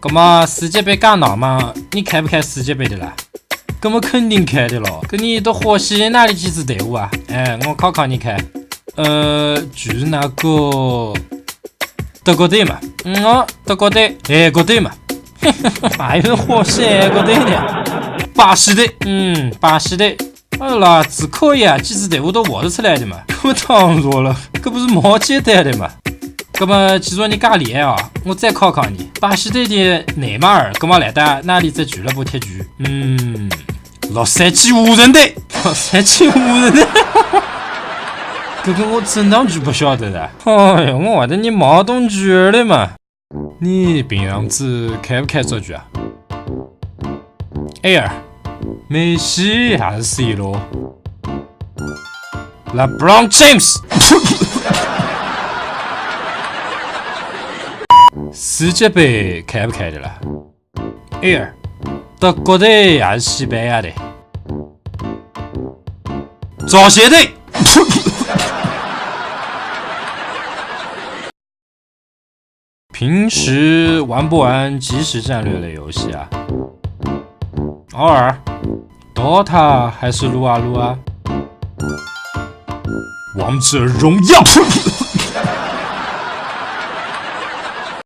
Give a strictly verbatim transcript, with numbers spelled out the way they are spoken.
那么世界杯介闹猛，你看不看世界杯的啦？那么肯定看的咯。那你都欢喜哪里几支队伍啊？哎，我考考你看。呃，就是那个德国队嘛。嗯哦，德国队，哎，国队嘛。还有欢喜哎，国队的。巴西队，嗯，巴西队。 哎啦，只可以啊，几支队伍都挖得出来的嘛。那么当然了，这不是蛮简单的嘛。那么既然你介厉害啊，我再考考你，巴西队的内马尔，那么来到哪里只俱乐部踢球？嗯，洛杉矶湖人队。洛杉矶湖人队。这个我真当就不晓得的。哎呀，我还得你毛东局的嘛。 你平常子看不看足球啊？哎呀，梅西还是 C 罗？LeBron James。世界杯看不看的啦？哎呀，德国队还是西班牙队？足协队。 平时玩不玩即时战略类游戏啊？偶尔。Dota 还是撸啊撸啊？王者荣耀。